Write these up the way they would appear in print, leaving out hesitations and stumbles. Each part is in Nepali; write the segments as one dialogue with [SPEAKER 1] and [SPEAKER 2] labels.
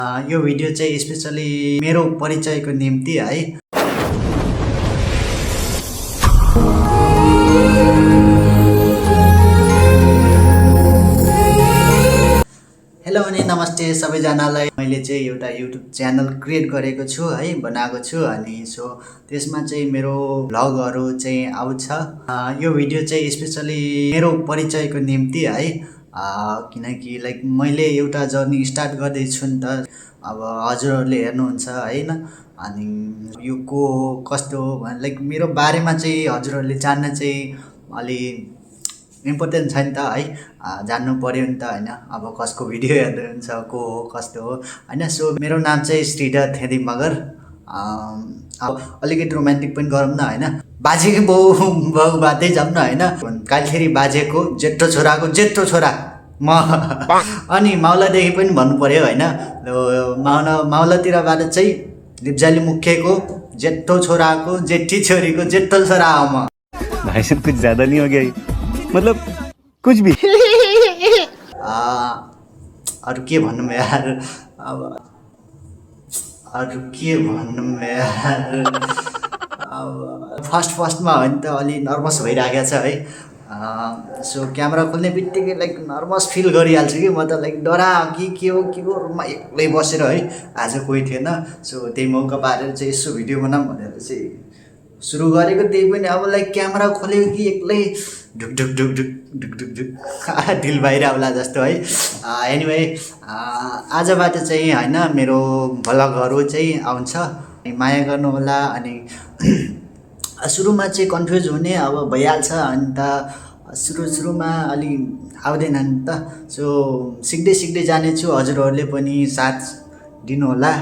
[SPEAKER 1] यो भिडियो चाहिँ स्पेसली मेरो परिचयको निम्ति है। हेलो अनि नमस्ते सबैजनालाई। मैले चाहिँ एउटा युट्युब च्यानल क्रिएट गरेको छु है, बनाएको छु। अनि सो त्यसमा चाहिँ मेरो भ्लगहरू चाहिँ आउँछ। यो भिडियो चाहिँ स्पेसली मेरो परिचयको निम्ति है, किनकि लाइक मैले एउटा जर्नी स्टार्ट गर्दैछु नि त। अब हजुरहरूले हेर्नुहुन्छ होइन, अनि यो को कस्तो हो लाइक मेरो बारेमा चाहिँ हजुरहरूले जान्न चाहिँ अलि इम्पोर्टेन्ट छ नि त है, जान्नु पऱ्यो नि त होइन। अब कसको भिडियो हेर्नुहुन्छ, को हो कस्तो हो होइन। सो मेरो नाम चाहिँ श्रीधर थेदी मगर। अब अलिकति रोमान्टिक पनि गरौँ न होइन, बाजेको बाउ बाध्यै जाऊँ न होइन। कालखेरि बाजेको जेठो छोराको जेठो छोरा म अनि माउलादेखि पनि भन्नु पऱ्यो होइन। माउलातिरबाट चाहिँ लिप्जाली मुखेको जेठो छोराको जेठी छोरीको जेठो छोरा हो म।
[SPEAKER 2] भाई साहब कुछ ज्यादा नहीं हो गया ये? मतलब कुछ भी।
[SPEAKER 1] अरू के भन्नु यार, अब अरू के भन्नु यार। अब फर्स्टमा हो नि त अलि नर्भस भइरहेको छ है। सो क्यामेरा खोल्ने बित्तिकै लाइक नर्भस फिल गरिहाल्छु कि म त, लाइक डरा कि के हो रुममा एक्लै बसेर है। आज कोही थिएन, सो त्यही मौका पारेर चाहिँ यसो भिडियो बनाऊँ भनेर चाहिँ सुरु गरेको। त्यही पनि अब लाइक क्यामेरा खोल्यो कि एक्लै ढुक ढुक ढुक ढुक ढुक ढुक ढुक ढिल बाहिर आउला जस्तो है। एनिवे आजबाट चाहिँ होइन मेरो भ्लगहरू चाहिँ आउँछ, माया गर्नुहोला। अनि सुरुमा चाहिँ कन्फ्युज हुने अब भइहाल्छ, अन्त सुरुमा अलि आउँदैन नि त। सो सिक्दै सिक्दै जानेछु, हजुरहरूले पनि साथ दिनुहोला।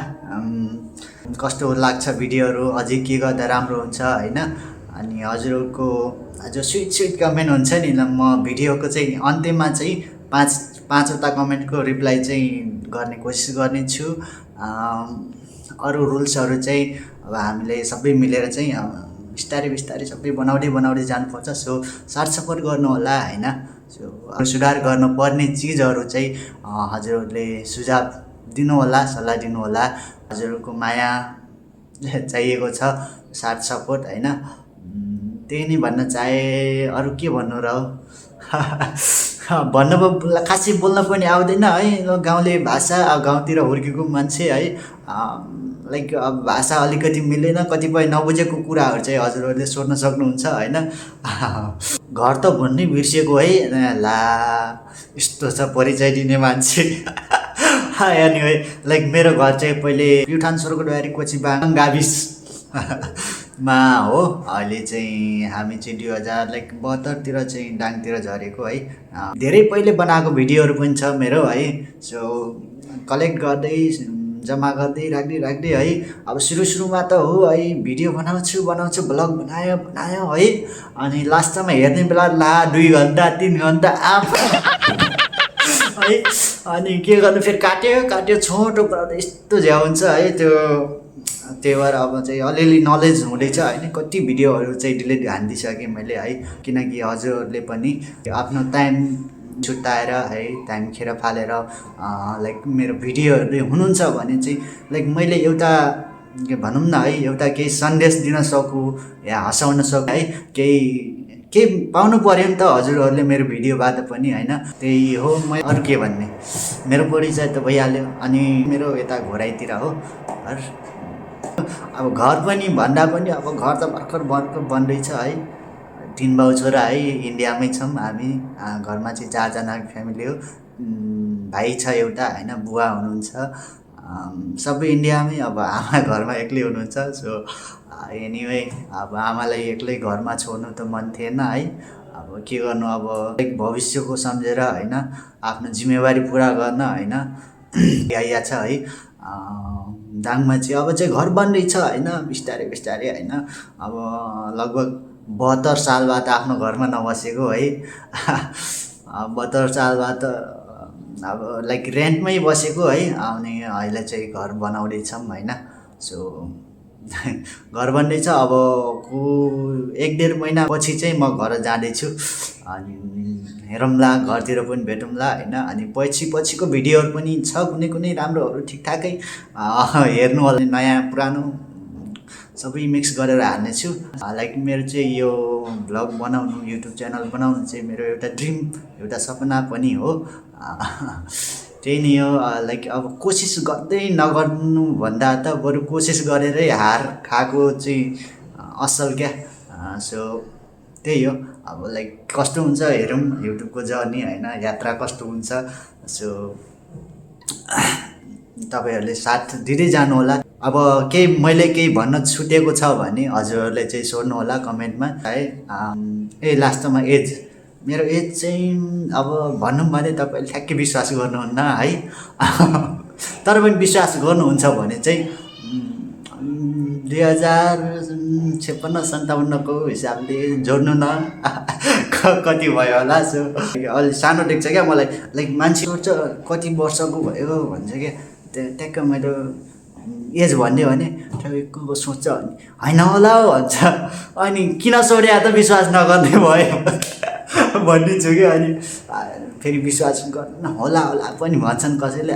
[SPEAKER 1] कस्तो लाग्छ भिडियोहरू, अझै के गर्दा राम्रो हुन्छ होइन। अनि हजुरहरूको जो स्विट कमेन्ट हुन्छ नि, म भिडियोको चाहिँ अन्त्यमा चाहिँ पाँचवटा कमेन्टको रिप्लाई चाहिँ गर्ने कोसिस गर्नेछु। अरू रुल्सहरू चाहिँ अब हामीले सबै मिलेर चाहिँ बिस्तारै सबै बनाउँदै जानुपर्छ। सो साथ सपोर्ट गर्नुहोला होइन। सो सुधार गर्नुपर्ने चिजहरू चाहिँ हजुरहरूले सुझाव दिनुहोला, सल्लाह दिनुहोला। हजुरहरूको माया चाहिएको छ, साथ सपोर्ट होइन। त्यही नै भन्न चाहे, अरू के भन्नु र भन्नु खासै बोल्न पनि आउँदैन है। गाउँले भाषा, गाउँतिर हुर्केको मान्छे है, लाइक अब भाषा अलिकति मिलेन, कतिपय नबुझेको कुराहरू चाहिँ हजुरहरूले सोध्न सक्नुहुन्छ होइन। घर त भन्नै बिर्सेको है ला, यस्तो छ परिचय दिने मान्छे। एनिवे लाइक मेरो घर चाहिँ पहिले प्युठान स्वर्गद्वारी कोचिबाङ गाविस मा हो। अहिले चाहिँ हामी चाहिँ 2072 चाहिँ डाङतिर झरेको है। धेरै पहिले बनाएको भिडियोहरू पनि छ मेरो है। सो कलेक्ट गर्दै जम्मा गर्दै राख्दै है। अब सुरुमा त हो है, भिडियो बनाउँछु भ्लग बनायो है। अनि लास्टमा हेर्ने बेला ला 2 घन्टा 3 घन्टा है। अनि के गर्नु, फेरि काट्यो छोटो बनाउँदा यस्तो झ्याउ हुन्छ है। त्यही भएर अब चाहिँ अलिअलि नलेज हुँदैछ होइन। कति भिडियोहरू चाहिँ डिलिट हानिदिइसकेँ मैले है, किनकि हजुरहरूले पनि आफ्नो टाइम छुट्याएर है, टाइम खेर फालेर लाइक मेरो भिडियोहरू हुनुहुन्छ भने चाहिँ लाइक मैले एउटा के भनौँ न है, एउटा केही सन्देश दिन सकूँ या हँसाउन सकूँ है, केही पाउनु पऱ्यो नि त हजुरहरूले मेरो भिडियोबाट पनि होइन। त्यही हो, म अरू के भन्ने, मेरो परिचय त भइहाल्यो। अनि मेरो यता घोराइतिर हो घर। अब घर पनि भन्दा पनि अब घर त भर्खर बन्दैछ है। 3 बाउ छोरा है, इन्डियामै छौँ हामी। घरमा चाहिँ 4जना फ्यामिली हो। भाइ छ एउटा होइन, बुवा हुनुहुन्छ, सबै इन्डियामै। अब आमा घरमा एक्लै हुनुहुन्छ। सो एनिवे अब आमालाई एक्लै घरमा छोड्नु त मन थिएन है। अब के गर्नु, अब एक भविष्यको सम्झेर होइन, आफ्नो जिम्मेवारी पुरा गर्न होइन आइया छ है। दाङमा चाहिँ अब चाहिँ घर बन्दैछ होइन, बिस्तारै होइन। अब लगभग 72 सालबाट आफ्नो घरमा नबसेको है। 72 सालबाट अब लाइक रेन्टमै बसेको है। अनि अहिले चाहिँ घर बनाउँदैछौँ होइन। सो घर बन्दैछ अब 1-1.5 महिना पछि चाहिँ म घर जाँदैछु अनि हेरौँला घरतिर पनि भेटौँला होइन अनि पछिको भिडियोहरू पनि छ कुनै कुनै राम्रोहरू ठिकठाकै हेर्नु होला नयाँ पुरानो सबै मिक्स गरेर हाल्नेछु लाइक मेरो चाहिँ यो भ्लग बनाउनु युट्युब च्यानल बनाउनु चाहिँ मेरो एउटा ड्रिम एउटा सपना पनि हो त्यही नै हो लाइक अब कोसिस गर्दै नगर्नु भन्दा त बरु कोसिस गरेरै हार खाएको चाहिँ असल क्या सो त्यही हो अब लाइक कस्तो हुन्छ हेरौँ युट्युबको जर्नी होइन यात्रा कस्तो हुन्छ सो तपाईँहरूले साथ दिँदै जानु होला अब मैले केही भन्न छुटेको छ भने हजुरहरूले चाहिँ सोध्नु होला कमेन्टमा है लास्टमा एज मेरो एज चाहिँ अब भनौँ भने तपाईँले ठ्याक्कै विश्वास गर्नुहुन्न है तर पनि विश्वास गर्नुहुन्छ भने चाहिँ 2056-57 को हिसाबले जोड्नु न कति भयो होला सो अलि सानो देख्छ क्या मलाई लाइक मान्छे सोच्छ कति वर्षको भयो भन्छ क्या ट्याक्क मेरो एज भनिदियो भने ठ्याक्क सोच्छ अनि होइन होला भन्छ अनि किन सोध्या त विश्वास नगर्ने भयो भनिदिन्छु कि अनि फेरि विश्वास गर्न होला पनि भन्छन् कसैले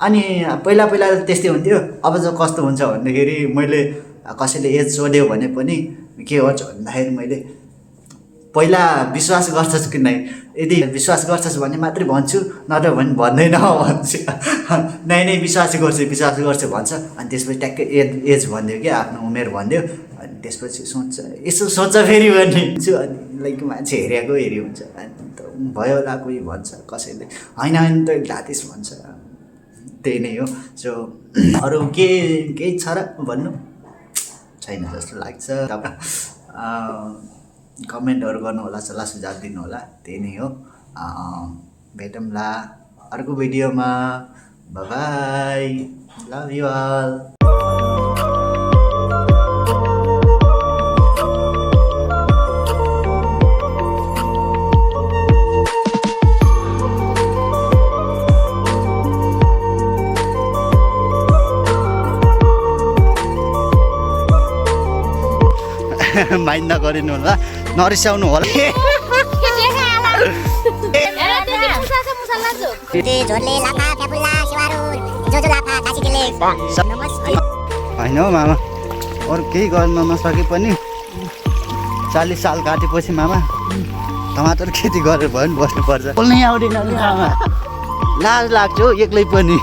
[SPEAKER 1] अनि पहिला त्यस्तै हुन्थ्यो अब चाहिँ कस्तो हुन्छ भन्दाखेरि मैले कसैले एज सोध्यो भने पनि के हो भन्दाखेरि मैले पहिला विश्वास गर्छस् कि नै यदि विश्वास गर्छस् भने मात्रै भन्छु नत्र भने भन्दैन भन्छु नै विश्वास गर्छु भन्छ अनि त्यसपछि ट्याक्कै एज भनिदियो क्या आफ्नो उमेर भनिदियो अनि त्यसपछि सोच्छ यसो सोच्छ फेरि भन्छु अनि लाइक मान्छे हेरेको हेरि हुन्छ अनि त भयो होला कोही भन्छ कसैले होइन त जातिस भन्छ त्यही नै हो सो अरू केही छ र भन्नु छैन जस्तो लाग्छ कमेन्टहरू गर्नु होला सल्लाह सुझाव दिनु होला त्यही नै हो भेटौँला अर्को भिडियोमा bye love you all mind नगरिनु होला नरिसाउनु होला होइन हौ मामा अरू केही गर्न नसके पनि 40 साल काटेपछि मामा टमाटर खेती गरेर भयो नि बस्नुपर्छ बोल्नै आउँदैन मामा लाज लाग्छ एक्लै पनि